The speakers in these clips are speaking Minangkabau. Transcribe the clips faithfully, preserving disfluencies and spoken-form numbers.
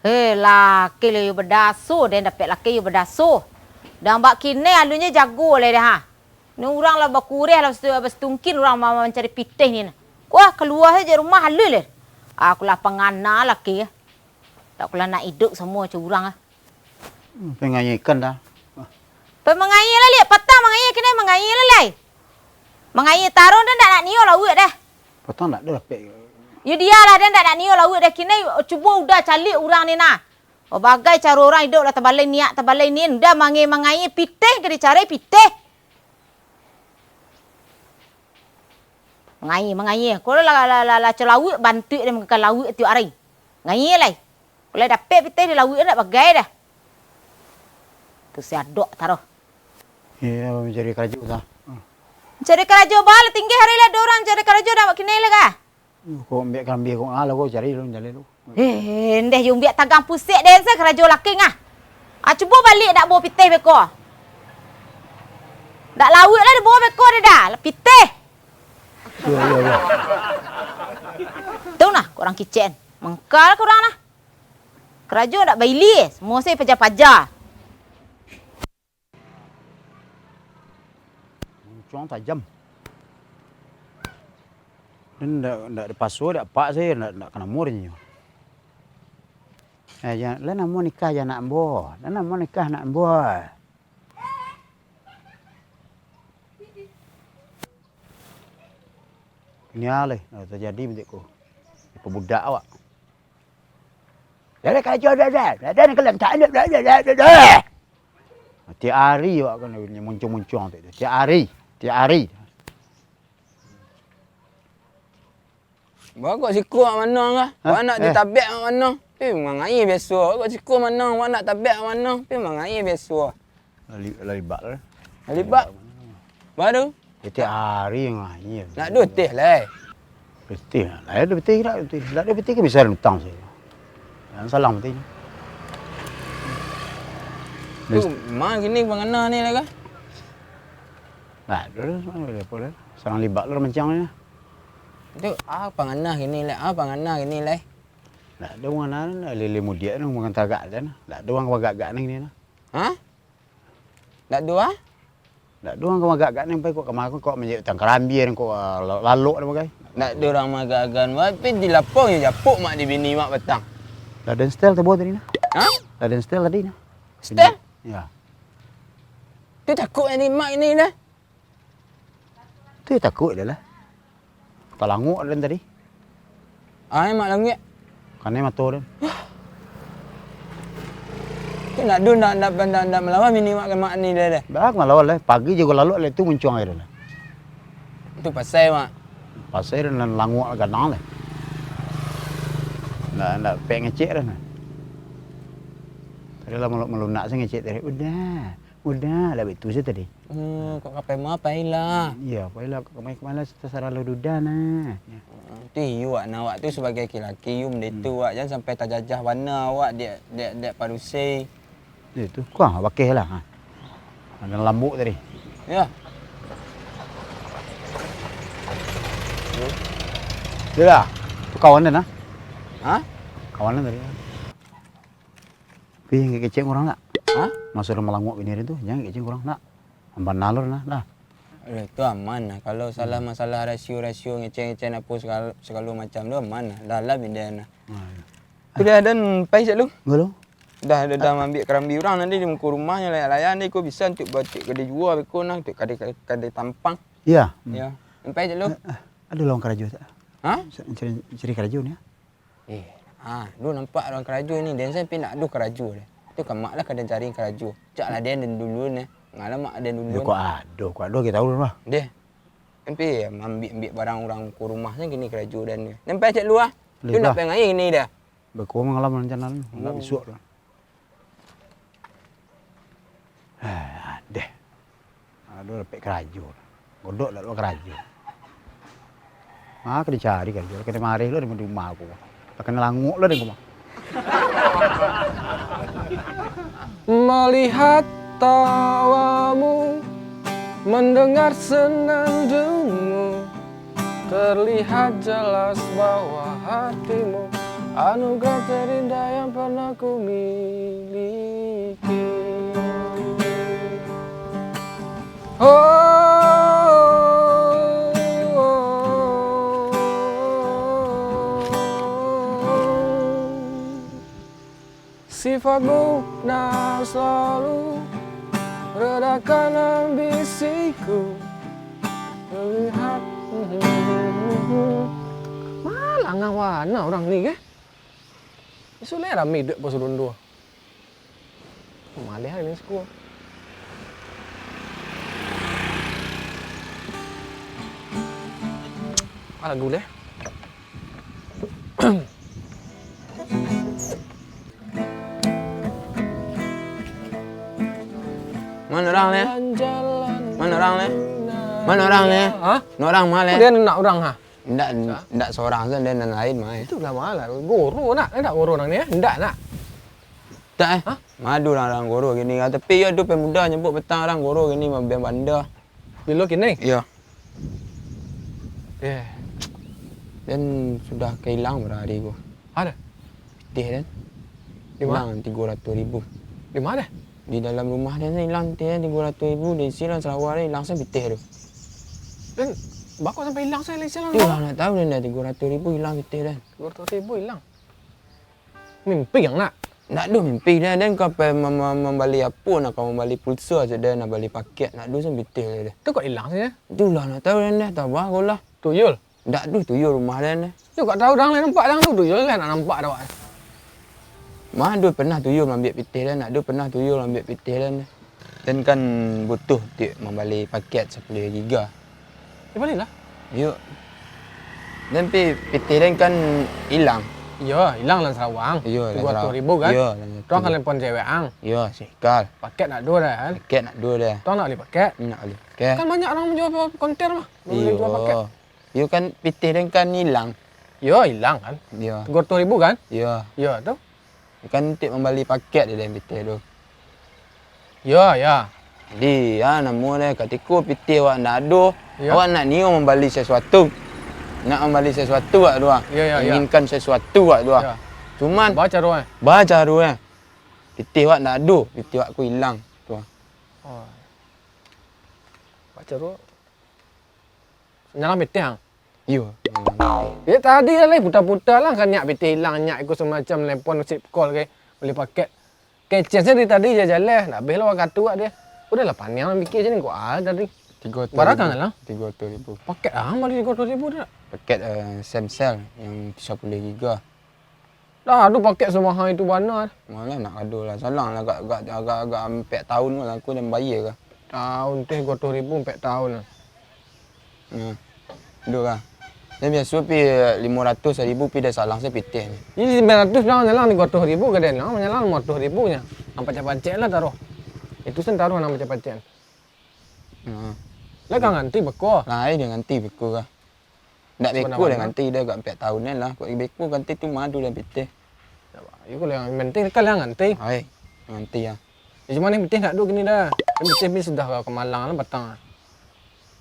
Heh, laki lah yo badaso, den dapek laki yo badaso. Dang bak kini alunyo jago lai dah, ha. Ni urang lah bakureh lah, bastu-, bastungkin urang ma-, mancari pitih ni nah. Wah, kalua sajo rumah alun lai. Aku lah pangana laki. Dak kulah nak iduik samo cak urang ah. Hmm, pai mangaia ikan dah. Pai mangaia lah, liak patang mangaia kini, mangaia lah lai. Mangaia taruih dah, dak nak nio lauak dah. Patang dak ado dapek. Yo dialah, dah dak nak nio lauak dah kini, cubo udah caliak urang ni nah. Oh, bagai caro urang iduik lah tabalai niaik, tabalai ni, udah mangaia-mangaia pitih ka dicari pitih. Mangaia, mangaia. Kalau lah, lah, lah, lah, cok lauak, bantuak dia makan lauak tiok ari. Mangaia lai. Kalau dapek pitih di lauak, dak bagai dah. Tu si adok taruh. Iyo, mancari karajo tu. Mancari karajo baa, tinggi hari lah ado urang mancari karajo, dak buek kini lai kah? Kok ambiak karambia kok, ah, lah kok cari lu, cari lu. Eh, ndeh, yo ambiak tagang pusek den se karajo laki ngah. Ah, cubo baliak dak bao pitih beko. Dak lauak lah dibao beko deh dah, lah pitih. Iyo, iyo, iyo. Tu nah, urang kicek. Mangkal ka urang nah. Karajo dak bailia, samo se paja-paja. Muncuang tajam. Den ndak, ndak dipaso, dak pakso, ndak, ndak kanamo den nyo. Eh, jan, lah namo nikah jan anak ambo. Lah namo nikah anak ambo. Nia leh, lah tajadi bantuak ko. Dipabudak awak. Dari karajo dah, dah. Dah, dah, dah, dah, dah, dah, dah, dah. Tiap ari awak kena muncuang-muncuang tu. Tiap ari, tiap ari. Ba kok siko mak manang kah? Hah? Wak nak Eh. ditabek mak manang. Pi mangaia biaso. Ba kok siko manang, wak nak tabek mak manang. Pi mangaia biaso. Lali-, lalibak lah. Lalibak? Baru? Tiap ari mangaia. Nak duo teh lai. Pitih lah. Lah ado pitih dak pitih. Lah ado pitih kan bisa utang sajo. Jan salang pitih. Tu, ma kini pangana ni lai kah? Lah, ado lah, apo lah. Salang libak lah mancang ni. Tu, ah, pangana kini lai, ah, pangana kini lai. Dak ado urang nan lele mudiak tu, urang tagak tu nah. Dak ado urang bagak-gak nan kini nah. Hah? Dak ado ah? Dak ado urang bagak-gak nan pai kok kamari kok manjadi utang karambia nan kok, ah, lalok dah bagai. Dak ado urang bagak-gak, tapi di lapau nyo japuk mak di bini mak patang. Lah den setel tabo tadi nah. Hah? Lah den setel tadi nah. Setel? Ya. Tu takuk ni mak ini dah. Tu takuik dah lah. Talangok den tadi. Ai, mak langik. Kanai mato den. Tu nak dun, nak, nak, nak, nak malawan bini mak, mak ni dah, dah. Dah, malawan lah. Pagi juo lalok lah tu muncuang aia dah lah. Tu pasai, mak. Pasai dah nan langok lah gadang lah. Nak, nak pek ngecek dah nah. Tadi lah malu-, malunak se ngecek tadi. Udah. Udah lah, baitu se tadi. Hmm, kok ka Pema pailah. Iyo, pailah kok kamari-kamari lah, tasarah lo duda nah. Yo. Hmm, tu iyo, wak nah, awak tu sabagai laki-laki, iyo, benda tu, wak, jan sampai tajajah bana awak dek, dek, dek padusi. Yo, tu, kuang bakeh lah, ha. Nan lambuk tadi. Yo. Yo lah, tu kawan den, ha? Ha? Kawan den tadi. Pi, jan kecek urang nak. Ha? Maso den malangok bini den tu, jan kecek urang nak. Bana lo nah, dah. Alah, tu aman lah. Kalau salah masalah rasio-rasio, ngecek-ngecek apo sagalo, sagalo macam tu aman lah. Dah lah bini den nah. Ha, yo. Udah, den pai cak lu. Enggak lu. Dah, dah, dah maambiak karambia urang tadi di muko rumah nyo, layak-layak ni ko bisa untuak, untuak ka dijuo beko nah, untuak ka di, ka ditampang. Iyo. Hmm. Yo. Den pai cak lu. Eh, eh, ado lowongan karajo tak? Ha? Sa-, cari, cari karajo ni, ah. Eh, ha, lu nampak urang karajo ni, den sampai ndak ado karajo deh. Tu ka mak lah ka den cari karajo. Cak lah den, den dulu ni. Ngala mak den dulu. Yo, kok ado, kok ado, kito tahu lah. Deh. Sampai maambiak-ambiak barang urang ko rumah ni kini karajo den ni. Den pai cak lu ah. Tu ndak pai ngai ni dah. Beko malam rencana ni, ndak bisuak lah. Ah, deh. Aduh, dapek karajo. Godok dak lo karajo. Ah, kena cari karajo. Kena marih lo di rumah aku. Lah kena languk lo di rumah. Melihat tawamu, mendengar senandungmu, Terlihat jelas bahwa hatimu anugerah terindah yang pernah ku miliki. Oh, oh, oh, oh. Sifatmu nak selalu redakan ambisiku. Terlihat. Malang awana urang ni, keh? Isuak lai rami duduak pos ronda. Maleh ni siko. Alah, dulu, eh. Mano urang ni? Mano urang ni? Mano urang ni? Hah? Nak urang ma lai? Kok den nak urang, ha? Ndak, ndak surang se, den nan lain ma lai. Itulah ma lai. Guru nak, ndak guru urang ni, eh? Ndak nak. Ndak, eh? Hah? Ma ado urang-urang guru kini, tapi iyo ado pemuda nyebut petang urang guru kini, mabiang banda. Bilo kini? Iyo. Eh. Den sudah ka ilang bara hari ko. Ado? Pitih den. Di ma? Ilang tigo ratuih ribu. Di ma? Di dalam rumah den ilang pitih den tigo ratuih ribu, den isi dalam sarawa den, ilang se pitih tu. Den, baa kok sampai ilang se, ilang se dalam rumah? Itulah ndak tahu den, tigo ratuih ribu ilang pitih den. Tigo ratuih ribu ilang? Mimpi ang nak? Ndak doh mimpi, den, den ka pai ma-, ma-, mambali apo, nak ka mambali pulsa se den, nak bali paket, ndak doh se pitih den. Tu kok ilang se? Itulah ndak tahu den, tabah ko lah. Tuyul? Ndak doh tuyul rumah den. Tu kok tahu dang lai nampak dang tu, tuyul lai nak nampak dek awak. Ma ado pernah tuyul maambiak pitih den, ndak ado pernah tuyul maambiak pitih den. Den kan butuh untuak mambali paket sapuluah giga. Yo, balilah. Yo. Den pi-, pitih den kan ilang. Iyo, ilang dalam sarawa ang. Iyo, dalam sarawa. Tigo ratuih ribu kan? Iyo, dalam sarawa. Tu ang ka nelpon cewek ang. Iyo, si Ikal. Paket ndak ado den kan? Paket ndak ado den. Tu ang nak bali paket? Nak bali paket. Kan banyak urang manjua konter mah. Iyo. Manjua paket. Iyo kan, pitih den kan ilang. Iyo, ilang kan? Iyo. Tigo ratuih ribu kan? Iyo. Iyo, tu. Kan untuak mambali paket den pitih tu. Iyo, iyo. Jadi, yo, namo den, katiko pitih awak ndak ado, iyo, awak nak nio mambali sasuatu. Nak mambali sasuatu awak tu, ah. Iyo, iyo, iyo. Inginkan sasuatu awak tu, ah. Iyo. Cuman, baa caro, eh? Baa caro, eh? Pitih awak ndak ado, pitih awak ko ilang tu, ah. Oh. Baa caro? Manyalang pitih ang? Iyo, manyalang pitih. Yo, tadi lah lai puta-puta lah, kan nyak pitih ilang, nyak iko samacam nelpon, sip call ka, bali paket. Kecek se dari tadi jo jaleh, ndak abih lah wakatu awak tu. Udah lah paniang lah mikir se ni, kok ah tadi. Tigo ratuih ribu. Bara ang lah? Tigo ratuih ribu. Paket ang bali tigo ratuih ribu tu. Paket, eh, Samsel yang sapuluah giga. Dah ado paket samaha itu bana. Malah nak ado lah. Salang lah agak, agak, agak, agak ampek taun ko lah aku den bayia ka. Taun teh tigo ratuih ribu ampek taun lah. Nah, ado ka. Den biaso pi limo ratuih, saribu pi den salang se pitih ni. Jadi limo ratuih salang, salang tigo ratuih ribu ka den, nah, manyalang limo ratuih ribu nyo. Ang pacik-pacik lah taruih. Itu sen taruih nan pacik-pacik. Nah. Lai ka ganti beko? Lai den ganti beko ka. Ndak beko lah ganti, dah agak ampek taun lah. Kok beko ganti tu madu lah pitih. Iyo, kalau yang penting kan lah ganti. Ai, ganti yo. Yo, cuma yang pitih ndak ado kini dah. Yang pitih ni sudah ka Malang lah patang.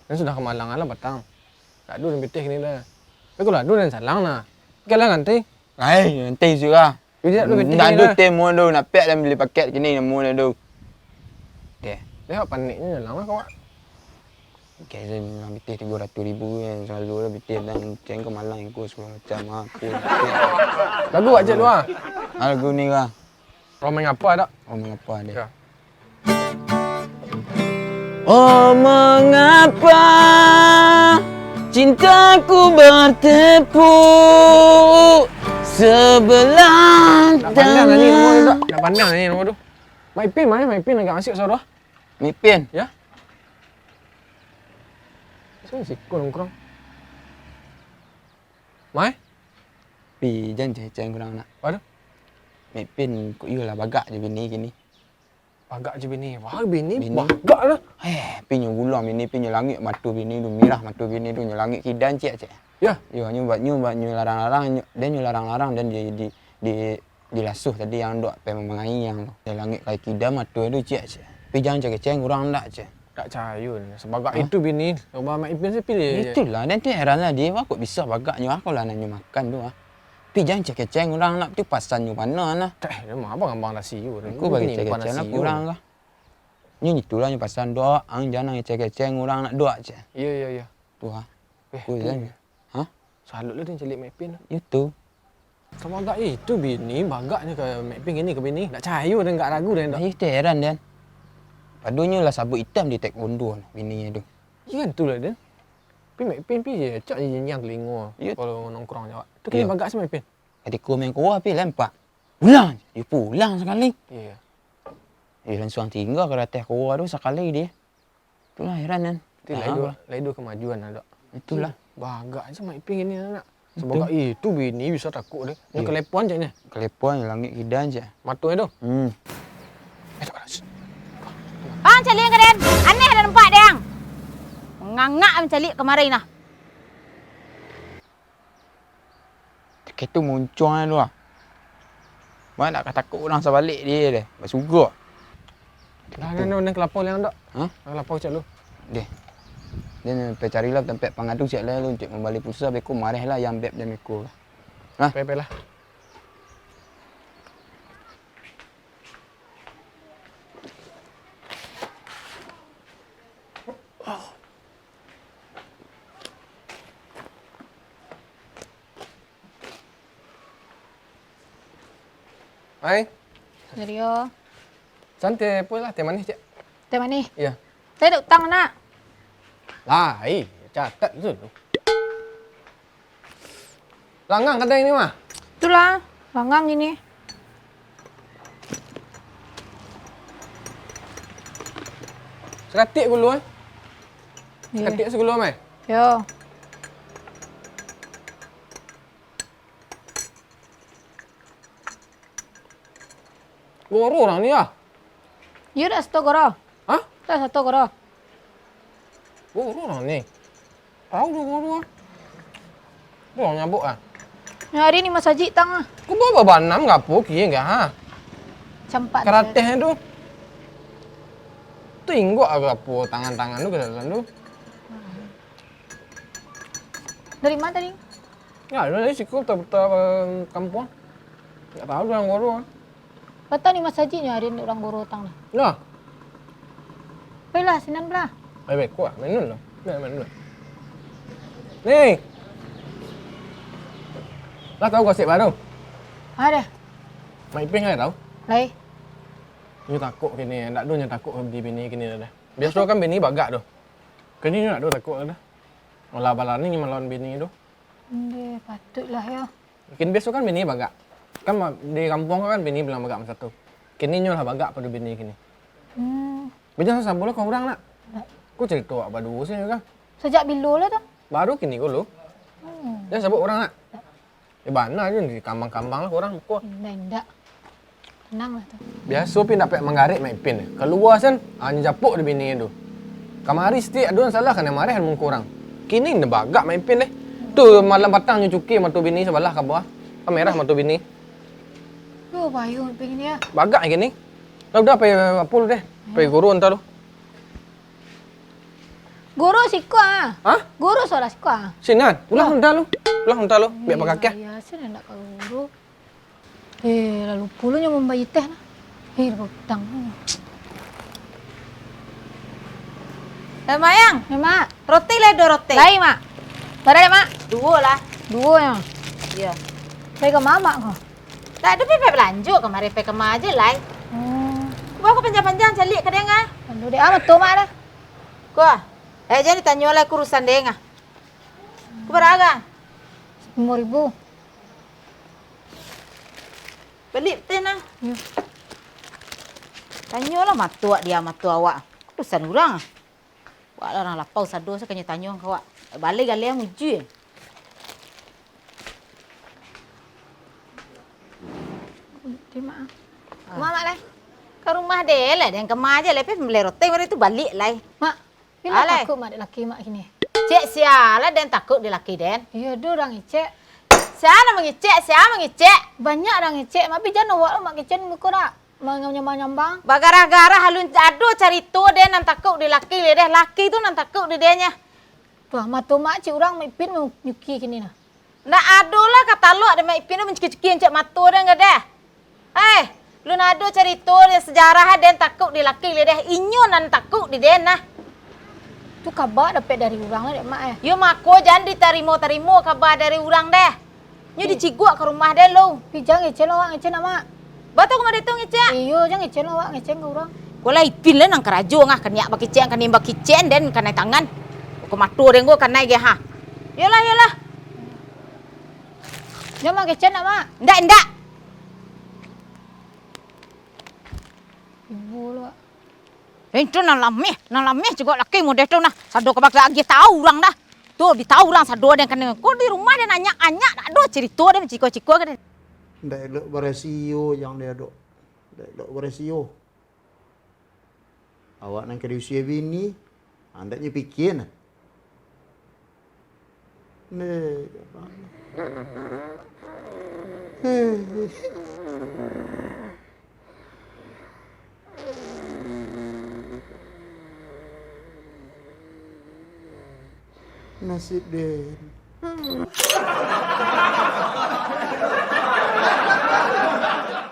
Yang sudah ka Malang lah patang. Ndak ado yang pitih kini dah. Tapi kalau ado yang salang nah. Kan lah ganti. Ai, ganti sudah. Jadi, ndak ado pitih kini dah. Ndak ado temu tu, nak pek dan bali paket kini namo dah tu. Deh. Tengok paniknyo lah, kawak. Oke, saya bilang pitih tigo ratuih ribu, yang selalu lah pitih dan ceng ka Malang, iko segala macam, ah, aku. Lagu awak cek tu, ah? Ah, lagu ni kah? Roman apa dak? Roman apa deh? Ya. Oh, mengapa cintaku bertepuk sebelah tangan? Ndak pandang nyanyi nama tu, dak? Ndak pandang nyanyi nama tu. Mak Ipin, mana Mak Ipin agak masuk suara? Mak Ipin? Ya. Sini siko nongkrong. Mai? Pi, jan ceceng kurang nak. Waduh. Mak Ipin, kok iyo lah bagak jo bini kini. Bagak jo bini. Wah, bini bagak lah. Eh, pi nyo gulang bini, pi nyo langik mato bini tu, mirah mato bini tu, nyo langik kidan ciek, ciek. Ya. Yo, nyo ba-, nyo ba-, nyo larang-larang, nyo, den nyo larang-larang, den di, di, di, dilasuah tadi yang dok pai mamangai yang tu. Nyo langik ka kidan mato tu ciek, ciek. Pi jan ceceng kurang ndak, ciek. Tak cayo, sabagak Hah? itu bini. Coba Mak Ipin se pilih je. Itulah, den tu heran lah dia, wah, kok bisa bagaknyo, ah, kalau lah nanyo makan tu, ah. Tapi jan kecek-kecek urang nak tu pasannyo mana nah. Tak, eh, memang abang-abang dah siu. Aku bagi kecek-kecek lah kurang lah. Nyo itulah nyo pasan doa, ang jan kecek-kecek urang nak doa je. Iya, iya, iya. Tu, ah. Eh, Aku tu jan. iya. Hah? Salut lah den caliak Mak Ipin. Itu. Sabagak itu bini, bagaknyo ka Mak Ipin kini ka bini. Tak cayo den, tak ragu den, tak. Ayo, tu heran den. Padonyo lah sabuk itam di taekwondo bini tu. Iya kan tu lah den. Tapi Mak Ipin pi je, cak je nyinyang telingo Iya. kalau nongkrong je awak. Tu kini Iya. bagak se Mak Ipin. Katiko main kuah pi lempak. Pulang, yo pulang sakali. Iya. Eh, langsuang tingga ka ateh kuah tu sakali dia. Itulah heran kan. Itu Nah, laido, apa? laido kamajuan lah, Dok. Itulah. Bagak se Mak Ipin kini nak. Itu. Sabagak itu bini bisa takuk deh. Ni Iya. kelepon cak ni. Kelepon langik kidan cak. Mato tu. Hmm. Eh, tak ada. Bang, caliak ka den. Aneh den nampak den. Mangangak mancaliak kamari nah. Takeh tu muncuang tu lah. Mak nak ka takuk urang sabalik dia deh. Basugok. Dah, dah, dah, dah, ka lapau liang, Dok. Hah? Dah, ka lapau cak lu. Deh. Dia pai carilah tampek pangadu cak lah lu, cak mambali pulsa, beko mareh lah, yang beb dan beko. Hah? Pai, pai lah. Hai. Dari yo. Santai, pun lah teh manih, Cek. Teh manih? Iya. Saya ada utang, nak. Lah, ai, catat tu. Langang kadai ni mah. Itulah, langang ini. Saratik gulu, eh. Iya. Saratik segulu, meh. Yo. Guru urang ni, ah. Iyo dak sato guru? Hah? Dak sato guru? Guru urang ni. Tahu tu guru, ah. Tu urang nyabuk, ah. Nyo hari ni masajik tang, ah. Ku bawa babanam ka apo, kie enggak, ha? Campak. Karateh tu. Tu inggok agak apo tangan-tangan tu ke dalam tu. Dari mana tadi? Ya, dari siku ta, ta, kampuang. Enggak tahu tu urang guru, ah. Patang ni masajiknyo ari urang guru tang ni. Nah. Pailah, sinan lah. Ai, baik, kuat. Minum lah. Minum, minum. Ni. Lah tahu gosip baru? Ada. Mak Ipin kan tahu? Lai. Nyo takut kini, ndak ado nyo takut di bini kini dah. Biaso kan bini bagak tu. Kini nyo ndak ado takut dah. Malah balani malawan bini tu. Ndeh, patuiklah yo. Kini biaso kan bini bagak. Kan ma-, di kampuang kan bini bilang bagak macam tu. Kini nyo lah bagak pado bini kini. Hmm. Biaso sambulah ka urang nak. Nak. Ku carito awak baduo se kan. Sajak bilo lah tu? Baru kini ko lo. Hmm. Jan sabuik urang nak. Eh, bana je, dikambang-kambang lah urang muko. Indak, indak. Tenang lah tu. Biaso Pin dapek manggarik Mak Ipin. Kalua sen, ah, nyo japuk di bini tu. Kamari stik ado nan salah, kanai mareh muko urang. Kini nyo bagak Mak Ipin deh. Tu malam patang nyo cuki mato bini sabalah ka bawah. Kan merah mato bini. Yo, bayu Mak Ipin kini ah. Bagak kini. Lah udah pai apo lu deh. Pai guru anta lu. Guru siko ah. Hah? Guru solah siko ah. Sinan, pulang anta lu. Pulang anta lu, biak bakakeh. Iya, sinan ndak ka guru. Eh, lalu pulo nyo mambayia teh nah. Eh, dah utang. Eh, Mayang. Ya, Mak. Roti lai duo roti. Lai, Mak. Bara dek, Mak? Duo lah. Duo yo. Iya. Pai ka ma, Mak, ko? Tak ado, pai, pai balanjo kamari, pai ka ma ajo lai. Hmm. Ku bawa panjang-panjang caliak ka den ah. Aduh, dek ah, mato, Mak, dah. Ko, eh, jan ditanyo lai urusan den ah. Ko bara? Sapuluah ribu. Bali teh nah. Yo. Tanyolah mato awak, dia mato awak. Urusan urang. Awak lah urang lapau sado, sakanyo tanyo ka awak. Balai galeh mujui. Terima. Ah. Mak, Mak, lai. Ka rumah dek lai, den ka ma ajo lai, pai mambali roti, baru tu baliak lai. Mak, Pin ndak takut, Mak, dek laki Mak kini? Cek sia lah den takut dek laki den. Iyo, ado urang ngecek. Sia nan mangecek, sia mangecek? Banyak urang ngecek, Mak, tapi jan awak lo, Mak, kecek muko dak. Manyambang-nyambang. Bagarah-garah alun ado carito deh nan takuik di laki deh. Laki tu nan takuik di deh nyo. Tuah, mato mak cik urang, Mak Ipin manyuki kini nah. Ndak ado lah ka talok deh Mak Ipin tu mancuki-cuki ancak mato deh gadeh. Eh, alun ado carito deh, sajarah deh takuik di laki deh. Inyo nan takuik di deh nah. Tu kaba dapek dari urang lah dek mak eh. Yo mako jan ditarimo-tarimo kaba dari urang deh. Nyo dicigok ka rumah deh lo. Pi jan ngecen awak ngecen nak mak. Batua kama deh tu ngecek. Iyo, jan ngecen awak ngecen ka urang. Ko lah Ipin lah nan karajo ngah, kaniak bakicen, kaniak bakicen den kanai tangan. Ko mato den ko kanai ge ha. Yolah, yolah. Jan mak ngecen nak mak. Ndak, ndak. Ibu lo. Eh, itu nan lameh, nan lameh cigok laki modeh tu nah. Sado ka bakal agiah tahu urang dah. Tu, ditahu urang sado den kanai. Ko di rumah den anyak-anyak, dak ado carito den ciko-ciko ka den. Ndak elok barasio jan den dok. Ndak elok barasio. Awak nan ka diusie bini, andak nyo pikia nah. Neh, nasib den.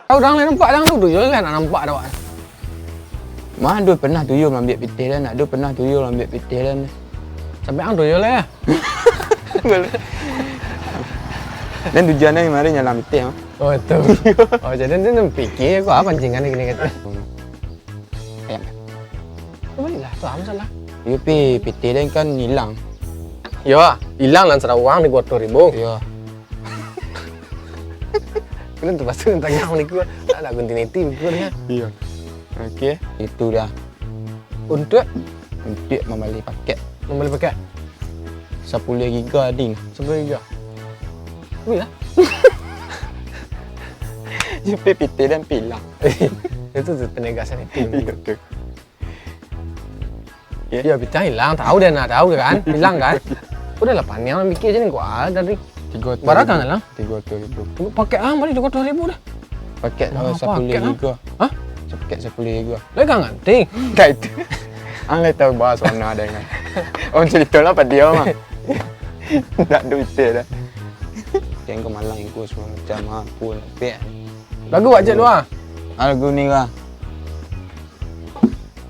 Tahu dang lai nampak dang tu, tuyul lai nak nampak dek awak. Mah, ado pernah tuyul maambiak pitih den, ado pernah tuyul maambiak pitih den. Sampai ang tuyul lai lah. Dan tujuan den mari nyalang pitih mah. Oh, tu. Oh, jadi tu, tu pikir aku apa pancingan ni kini kata. Ayam. Balilah, tu apa masalah? Iyo, pi, pitih den kan hilang. Yo, hilang nan sarawang di Goto Ribu. Iyo. Kalian terpaksa tanya aku. Alah, continuity berikutnya. Iyo. Oke. Itu dah. Untuk? Untuk mambali paket. Mambali paket? Sapuluah giga, ding. Sapuluah giga. Wih lah. Sampai pitih den hilang. Itu tu penegasan itu. Iyo, tu. Oke. Yo, pitih hilang, tahu deh nah, tahu kan? Hilang kan? Udah lah, paniang mikir je ni, gua ada tadi. Tigo ratus ribu. Barang kan hilang? Tigo ratus ribu. Paket ah, bali tigo ratus ribu dah. Paket, oh, sapuluah giga. Hah? Paket sapuluah giga. Lai kan nganti? Enggak itu. Ang lai tahu bahas warna ada kan. Om cerita lah pada dia mah. Ndak duit dah. Yang ke Malang, yang ku semua macam apa nak pek. Lagu wak cek tu ah. Ah, lagu ni lah.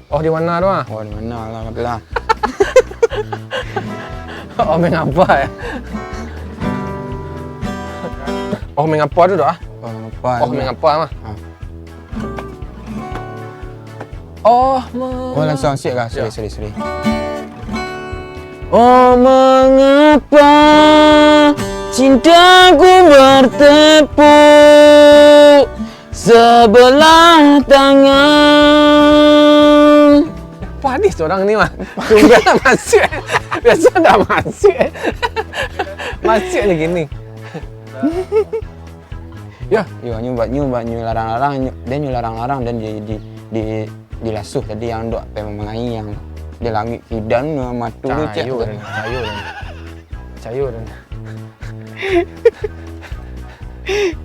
Oh, di mana tu ah? Oh, di mana lah, kata lah. Oh, mengapa ya? Oh, mengapa tu doh ah? Oh, mengapa? Oh, mengapa mah? Ah. Oh, me- Oh, langsung asyik lah. Sorry, sorry, sorry. Oh, mengapa cintaku bertepuk sebelah tangan. Padis orang ni mah. Sudah masuk. Biasa dah masuk. Masuk lagi ni. Ya. Yo, nyo buat nyo, buat nyo larang-larang, nyo, dia nyo larang-larang dan di, di, di, dilasuh tadi yang dok pai mamangai yang di langik kidan matu tu cak. Cayo dan, cayo dan. Cayo dan.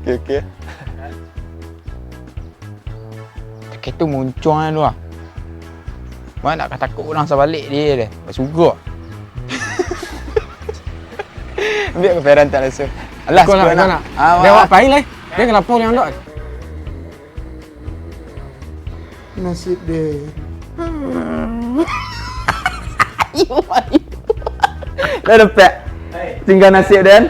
Oke, oke. Sakik tu muncuang tu ah. Mak nak ka takut urang sabalik dia deh. Basugok. Ambil ke Feran tak rasa. Alah, kau nak, kau nak. Ah, dia awak pai lai. Dia kenapa yang dok? Nasib dia. Dah dapat. Tinggal nasib dia.